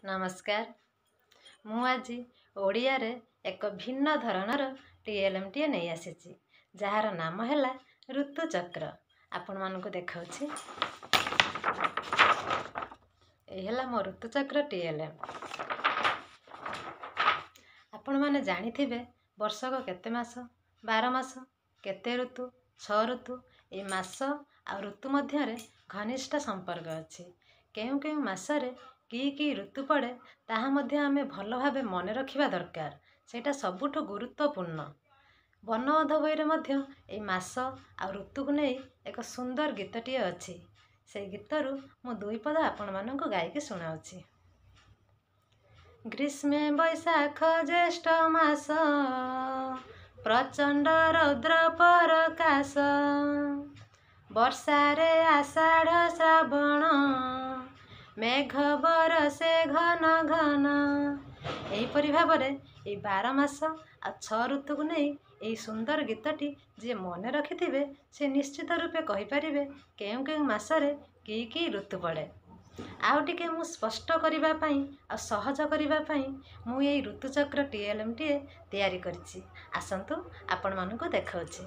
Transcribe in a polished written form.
ନମସ୍କାର। ମୁଁ ଆଜି ଓଡ଼ିଆରେ ଏକ ଭିନ୍ନ ଧରଣର ଟିଏଲ୍ଏମ୍ଟିଏ ନେଇ ଆସିଛି, ଯାହାର ନାମ ହେଲା ଋତୁଚକ୍ର। ଆପଣମାନଙ୍କୁ ଦେଖାଉଛି, ଏଇ ହେଲା ମୋ ଋତୁଚକ୍ର ଟିଏଲ୍ଏମ୍। ଆପଣମାନେ ଜାଣିଥିବେ ବର୍ଷକ କେତେ ମାସ? 12 ମାସ। କେତେ ଋତୁ? 6 ଋତୁ। ଏଇ ମାସ ଆଉ ଋତୁ ମଧ୍ୟରେ ଘନିଷ୍ଠ ସମ୍ପର୍କ ଅଛି। କେଉଁ କେଉଁ ମାସରେ କି କି ଋତୁ ପଡ଼େ, ତାହା ମଧ୍ୟ ଆମେ ଭଲ ଭାବେ ମନେ ରଖିବା ଦରକାର। ସେଇଟା ସବୁଠୁ ଗୁରୁତ୍ୱପୂର୍ଣ୍ଣ। ବର୍ଣ୍ଣବୋଧ ବହିରେ ମଧ୍ୟ ଏଇ ମାସ ଆଉ ଋତୁକୁ ନେଇ ଏକ ସୁନ୍ଦର ଗୀତଟିଏ ଅଛି। ସେଇ ଗୀତରୁ ମୁଁ ଦୁଇ ପଦ ଆପଣମାନଙ୍କୁ ଗାଇକି ଶୁଣାଉଛି। ଗ୍ରୀଷ୍ମେ ବୈଶାଖ ଜ୍ୟେଷ୍ଠ ମାସ, ପ୍ରଚଣ୍ଡ ରୌଦ୍ର ପରକାଶ। ବର୍ଷାରେ ଆଷାଢ଼ ଶ୍ରାବଣ, ମେଘ ବରସେ ଘନ ଘନ। ଏହିପରି ଭାବରେ ଏଇ 12 ମାସ ଆଉ 6 ଋତୁକୁ ନେଇ ଏହି ସୁନ୍ଦର ଗୀତଟି ଯିଏ ମନେ ରଖିଥିବେ, ସେ ନିଶ୍ଚିତ ରୂପେ କହିପାରିବେ କେଉଁ କେଉଁ ମାସରେ କି କି ଋତୁ ପଡ଼େ। ଆଉ ଟିକେ ମୁଁ ସ୍ପଷ୍ଟ କରିବା ପାଇଁ ଆଉ ସହଜ କରିବା ପାଇଁ ମୁଁ ଏଇ ଋତୁଚକ୍ର ଟିଏଲ୍ଏମ୍ଟିଏ ତିଆରି କରିଛି। ଆସନ୍ତୁ, ଆପଣମାନଙ୍କୁ ଦେଖାଉଛି।